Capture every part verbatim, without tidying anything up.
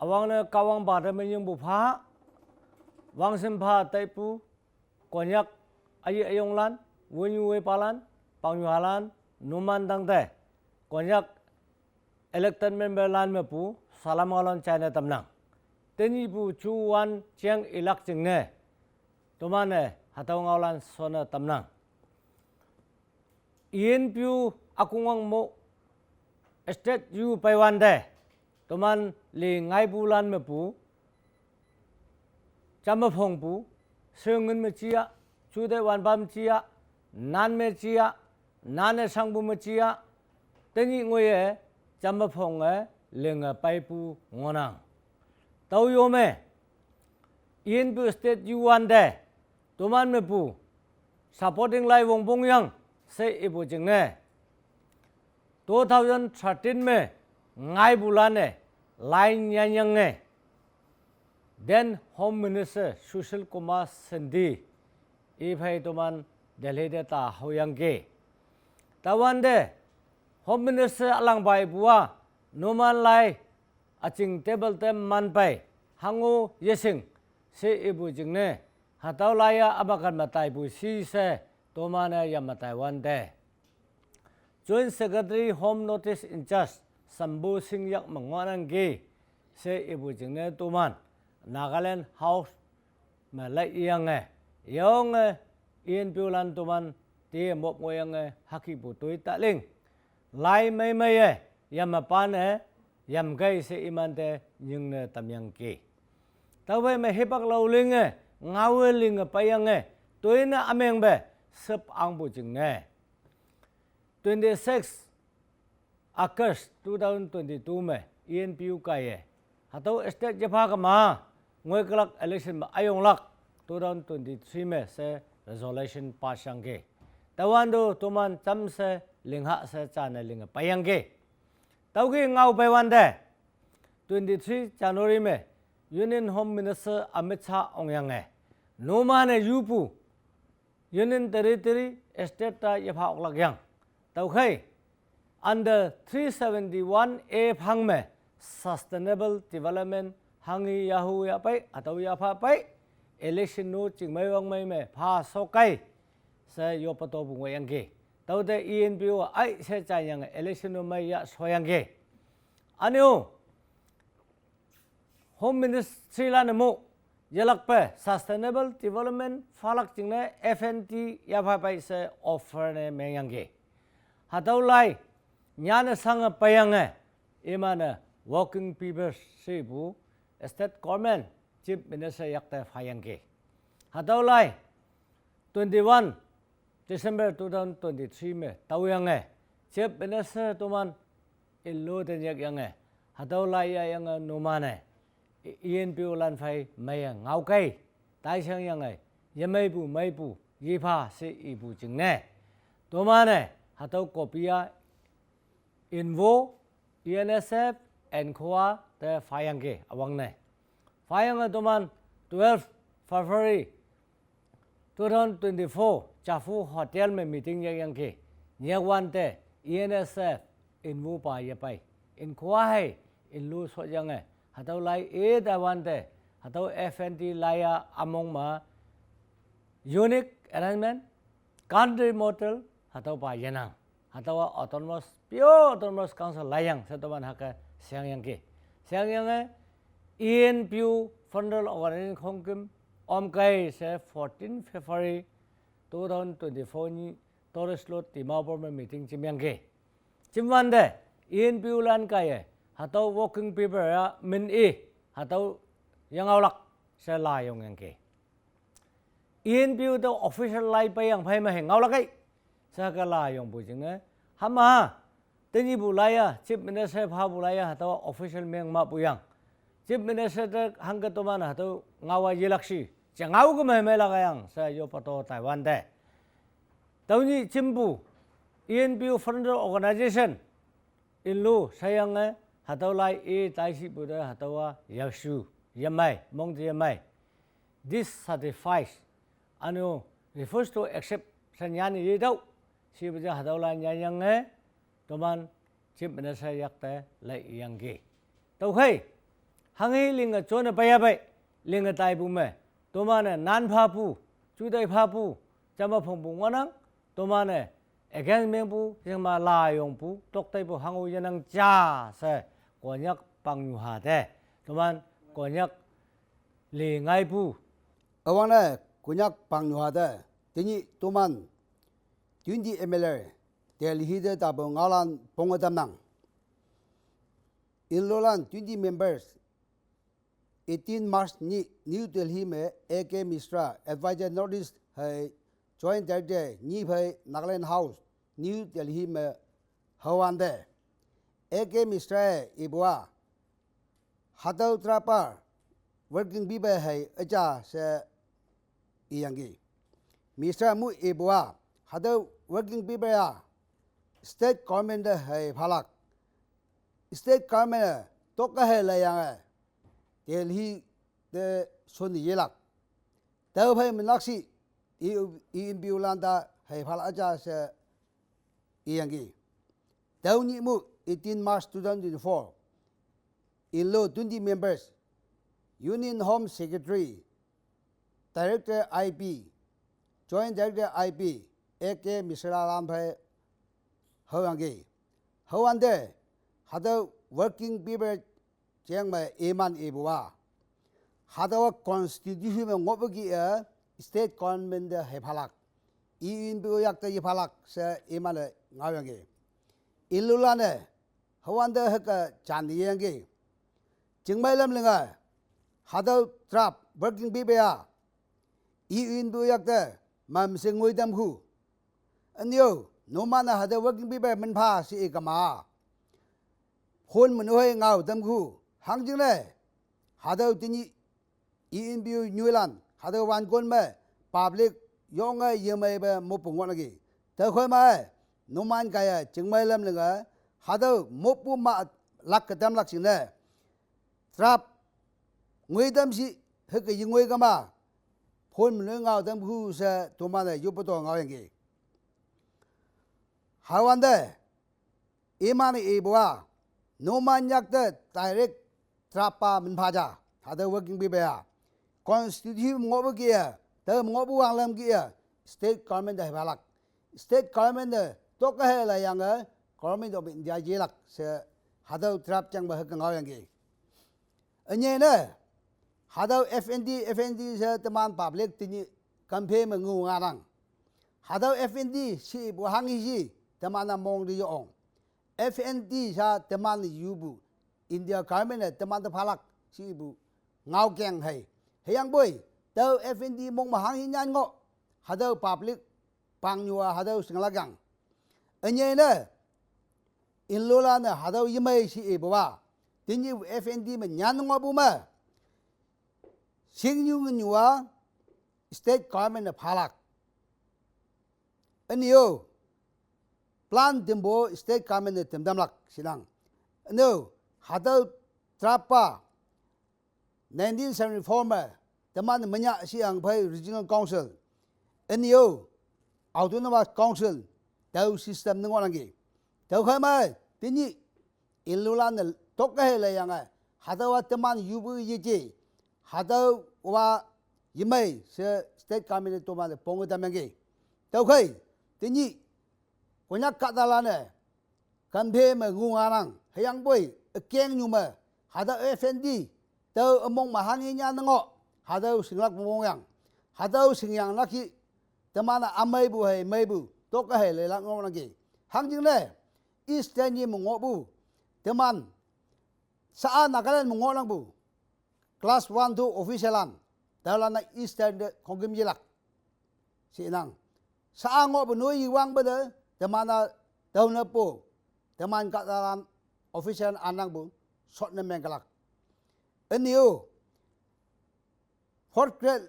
Üwangne Kahwang bate menyingpu pha, wangshim pha taipu, Konyak aye ayonglan, wenyu wepalan, pangnyuhalan, numan tangte, Konyak elected member lan mepu salam ngaolan jaine tamnang. Tenyihpu juwan jeng ilak jingne, toman-e hatüo ngaolan shonne tamnang. E N P O ükongwang mo state yu peiwante, toman li ngaipulan mepu, jamme phongpu, shingin me jia, jute wanpam jia, nan me jia, nan-e shangpu me jia, tenyih ngoiye, jamme phonge, linge peipu ngohnang. Tüo yo me, E N P O state yu wante, toman mepu, supporting lai wongpong yang, she ipu jingne, two thousand thirteen me, ngaipulan-e, lai nyanyange, then Home Minister Sushil Kumar Shinde, iphei toman Delhi te ta haoyangki. Tüowante, Home Minister ülangpa ipu-a, numan lai, üjing table te manpei, hango yeshing, she ipu jingne, hatüo lai-a ümakan me taipu shi she, toman-e yame taiwante, Joint Secretary Home North East in charge, Shambhu Singh yak me ngohnangki, she ipu jingne toman, Nagaland House me laiyange, yonge, E N P O lan toman, te mop ngohyange, hükepu toi taling, lai meimeiye, yame pan-e, yamkei she imante nyingne tamyangki. Taophei me hipak lao linge, ngaowe linge peiyange, toine ümengpe, shüp angpu jingne, twenty-six August two thousand twenty-two me, E N P O kaiye, hatüo state yepha kema, ngoikülak election me üyonglak, two thousand twenty-three me she resolution pass yangki. Tüowante toman jamshe, lingha she jane linge peiyangki. Tüoke ngao peiwante, twenty-three January me, Union Home Minister Amit Shah ongyange, numan-e yupu, Union Territory, state ta yepha oklak yang. Tüokhei, under three seventy-one A phang me, Sustainable Development, hanghi yahu yapei, hatüo yapha pei, election no chingmei wangmei me pha shokei, she yoppe topu ngohyangki. Tüote E N P O ai she janyange election no mei ya shoyangki. Ünyo, Home Ministry lan-e mo, yelakpe Sustainable Development phalak jingne F N T yapha pei she offer ne mengyangki. Hatüo lai, nyanne shange peiyange, iman-e working paper shepu, State Government, Chief Minister yakte phayangki. Hatüo lai, twenty-one December two thousand twenty-three me, taoyange, Chief Minister toman, ilo te nyakyange, hatüo lai yayange numan-e, E N P O lan phei meiye ngaokei, taishangyange, yemeipu meipu, yepha she ipu jingne, toman-e, hatüo copy-a, Invo, E N S F, N K O A te phayangki üwangne. Phayange toman twelve February two thousand twenty-four, Jafu Hotel me meeting yakyangki. Nyakwante, E N S F, Invo pa yepei. N K O A hei, Inlo shotyange. Hatüo lai-e taiwante, hatüo F N T lai-a ümong me, unique arrangement, country model, hatüopa yenang. Hatüowa autonomous, pure autonomous council laiyang, she toman hüke sheangyangki. Sheangyange, E N P O Federal Organization khongküm, omkei she fourteen February two thousand twenty-four nyih, Tourist Lodge Dimapur me meeting jimyangki. Jimwante, E N P O lan kaiye, hatüo working paper-a min-i, hatüo yengaolak, she la yongyangki. E N P O te official lai peiyang phei me hei ngaolakei. She hüke la yongpu jingne. Hama, tenyihpu lai-a, Chief Minister phapu lai-a, hatüowa official meng mapu yang. Chief Minister te hangke toman hatüo ngaowa yelak shi, je ngao ke mei meilak yang, she yoppe to taiwante. Tüonyih jimpu, E N P O Federal Organization, Inlo sheyange, hatüo lai-e taishipu te hatüowa yashu, yemei, mong te yemei. Dissatisfied, ünyo refuse to accept, she nyanne yetüoh, shipu je hatüo lai nyanyange, toman Chief Minister yakte laiyangki. Tüokhei, Hanghe linge jone peiya pei, linge taipu me, toman-e nan phapu, jutai phapu, jama phongpu ngohnang, toman-e against mengpu, jingma layongpu, tokteipu hango yenang ja she, Konyak pangnyuha te, toman Konyak li ngaipu. Üwangne Konyak pangnyuha te, tenyih toman twenty M L A Delhi te tapu ngaolan ponge tamnang. Inlolan twenty members, eighteen March nyih New Delhi me A K Mishra, Advisor Northeast hei Joint Director nyi phei Nagaland House, New Delhi me hüwante, A K Mishra-e ipu-a, hatüo draft-a working paper hei üja she iyangki. Mishra mu ipu-a, hatüo working paper-a state government te hei phalak. State government-e tokke hei leyange, Delhi te shon yelak. Tüophei menlak shi, E N P O lan te hei phalak ja she iyangki. Tüo nyih mu, eighteen March two thousand twenty-four, inlo twenty members, Union Home Secretary, Director I B, Joint Director I B, A K Mishra lan phei hüoyangki. Hüwante, hatüo working paper jeng me iman ipu-a, hatüowa constitution me ngohpu kih-e state government te hei phalak, E N P O yakte yephalak she iman-e ngaoyangki. Inlolan-e hüwante hüke jan yangki. Chingmei lam linge, hatüo draft working paper-a, E N P O yakte mamshe ngoi tamkhu. Ünyo, numan-e hatüo working paper minpha she ikema, phone me nehoi ngao tamkhu. Hangjingne, hatüo tenyih E N P O nyoilan, hatüo wankon me public yonge yemeipe moppu ngohnangki. Tüokhei ma-e, numan kaiye chingmei lam linge, hatüo moppu ma lak ketamlak jingne, draft ngoi tam shi, hüke yengoi kema, phone me nehoi ngao tamkhu she toman-e yoppe to ngaoyangki. Hüwante, iman-e ipu-a, numan yakte direct draft-a minpha ja, hatüo working paper-a, constitution ngohpu kih-e, tao ngohpu wanglam kih-e, state government te hei phalak. State government-e tokke hei leyange, Government of India yelak she, hatüo draft jeng me hüke ngaoyangki. Ünyei ne, hatüo F N D, F N D she teman public tenyih campaign me ngu nganang. Hatüo F N D shepu hanghe shi, teman-a mong te yong. F N D sha teman yupu, India government-e teman te phalak shepu ngaokeng hei. Hüyangpoi, tüo F N D mong me hanghe nyan ngoh, hatüo public pangnyuha hatüo shinglak yang. Ünyei ne, inlolan-e hatüo yemei she ipu-a, tenyih F N D me nyan ngohpu me, shingnyu ngenyuha state government-e phalak. Ünyo, plan tempu state government-e temtamlak shinang. Ünyo, hatüo draft-a nineteen seventy-four me, teman menyah shiyang phei Regional Council, ünyo, Autonomous Council, tüo system ne ngohnangki. Tüokhei ma, tenyih inlolan-e tokke hei leyange, hatüowa teman yupu yeje, hatüowa yemei she state government-e toman-e ponge tamyangki. Tüokhei, tenyih Konyak kahtalan-e campaign me ngu nganang, hüyangpoi ükengnyu me, hatüo F N D, tüo ümong me hanghe nyan ngoh, hatüo shinglak mongyang, hatüo shingyang laki, teman-a ümeipu hei meipu tokke hei leilak ngohnangki. Hangjingne, Eastern ye me ngohpu, teman, sha-a Nagaland me ngohnangpu, class one, two official lan, tüolan-a Eastern te khongküm yelak shinang. Sha-a ngohpu noi yewangpe te, teman-a tüone po, teman kahtalan official anangpu, shot ne mengkelak. Ünyo, fourth grade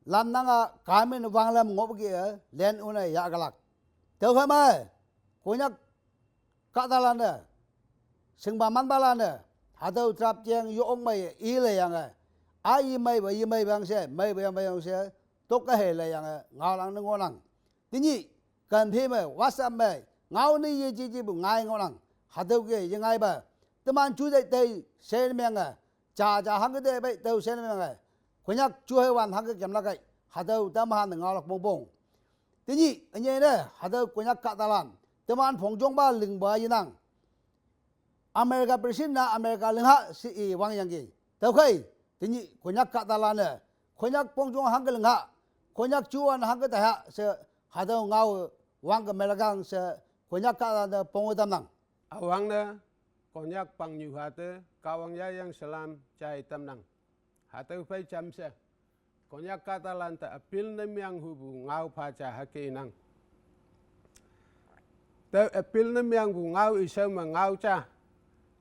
lan nanga government wanglam ngohpu kih-e, land owner yahkelak. Tüokhei ma, Konyak kahtalan-e, shingpa manpalan-e, hatüo draft jeng yong mei ileyange, a yemeipa yemeiwang she, meipu yangpe yang she, tokke hei leyange ngaolan ne ngohnang. Tenyih campaign me, WhatsApp me, ngao ne yejejepu ngai ngohnang. Hatüoke yengaipa, teman juteih tei she menge, ja ja hangke te pei tüo she ne meng e. Konyak juheiwan hangke kemlak ei. Hatüo tamahan ne ngaolak pongpong. Tenyih, ünyei ne, hatüo Konyak kahtalan. Teman phongjongpa lingpa yenang. America president-a America lingha she i wangyangki. Tüokhei, tenyih Konyak kahtalan-e, Konyak phongjong hangke lingha, Konyak juwan hangke taiha she hatüo ngao wangke melakang she Konyak kahtalan-e ponge tamnang. Üwangne, Konyak pangnyu hate, Kahwang yayang salam jai tamnang. Hatüo phei jamshe. Konyak kahtalan te appeal ne meang hupu ngao pha ja hüke inang. Te appeal ne meangpu ngao ishao me ngao ja.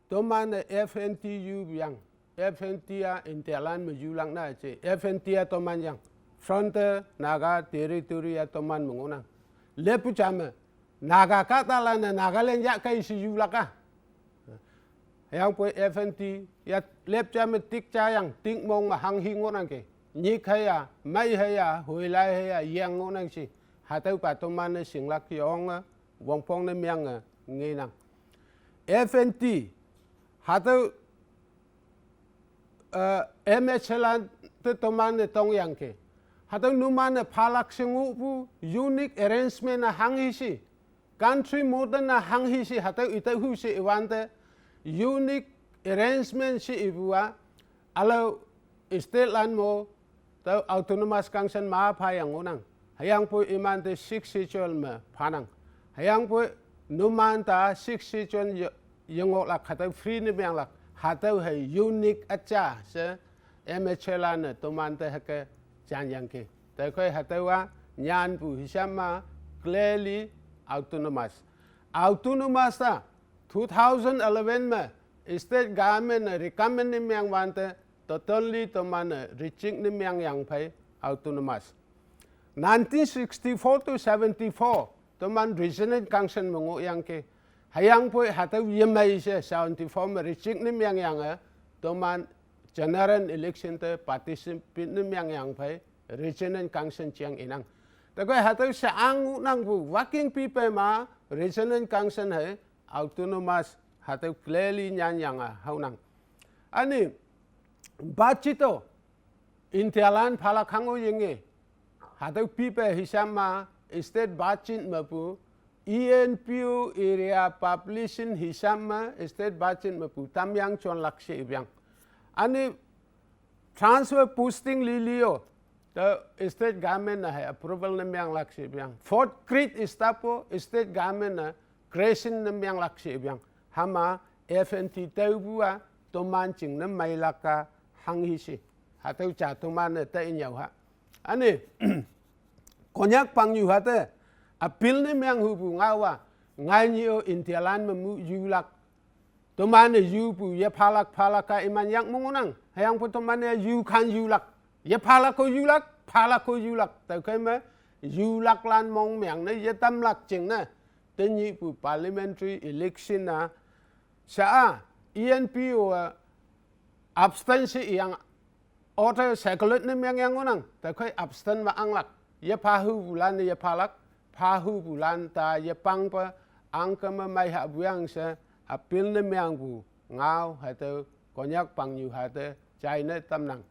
Toman-e F N T yupu yang. F N T-a Indialan me yulak na je. F N T-a toman yang. Frontier Naga Territory-a toman me ngohnang. Leppu ja me. Naga kahtalan-e Nagaland yahkei she yulak a. Hüyangpoi F N T, ya lep ja me tik ja yang, tik mong me hanghi ngohnangke. Nyik heiya, mei heiya, hoilai heiya, yang ngohnang she. Hatüopa toman-e shinglak yonge, wongpong ne meange, ngenang. F N T, hatüo, eh, M H lan te toman-e tongyangke. Hatüo numan-e phalak she ngohpu, unique arrangement-a hanghi she. Country model-a hanghi she hatüo itüohu she iwante, unique arrangement she ipu-a, ülao state lan mo, tüo autonomous council ma phayang ngohnang. Hüyangpoi imante Sixth Schedule me phanang. Hüyangpoi numan te Sixth Schedule ye, yengohlak hatüo free ne meanglak. Hatüo hei unique üja she M H lan-e tomante hüke janyangki. Tüokhei hatüowa nyanpu hisam ma clearly autonomous. Autonomous-a two thousand eleven me state government-e recommend ne meangwante totally toman-e reject ne meangyang phei autonomous. Nineteen sixty-four to seventy-four, toman Regional Council me ngohyangki. Hüyangpoi hatüo yemei she seventy-four me reject ne meangyange, toman general election te participate ne meangyang phei Regional Council jeng inang. Tüokhei hatüo she ang ngohnangpu working paper ma Regional Council hei autonomous hatüo clearly nyanyange haonang. Üne, budget-o Indialan phalak hango yenge. Hatüo paper hisam ma state budget mepu E N P O area population hisam ma state budget mepu tamyang jonlak she ipeang. Üne transfer posting lili-o, te state government-e hei approval ne meanglak she ipeang. Fourth grade staff-o state government-e creation ne meanglak she ipeang. Hüma F N T taopu-a toman jingne meilak-a hanghi she. Hatüo ja toman-e ta inyüo ha. Üne, Konyak pangnyu hate, appeal ne meang hupu ngao-a, ngainyi-o Indialan me mu yulak. Toman-e yupu yephalak phalak-a iman yak me ngohnang. Hüyangpoi toman-e yukhan yulak. Yephalak-o yulak, phalak-o yulak. Tüokhei me yulaklan mong meang ne yetamlak jingne. Tenyihpu parliamentary election-a sha-a, E N P O-a abstain she iyang order circulate ne meangyang ngohnang, tüokhei abstain me anglak. Yephahupulan-e yephalak, phahupulan ta yepangpe, angke me mei hahpuyang she, appeal ne meangpu ngao hatüo, Konyak pangnyu hate, jaine tamnang.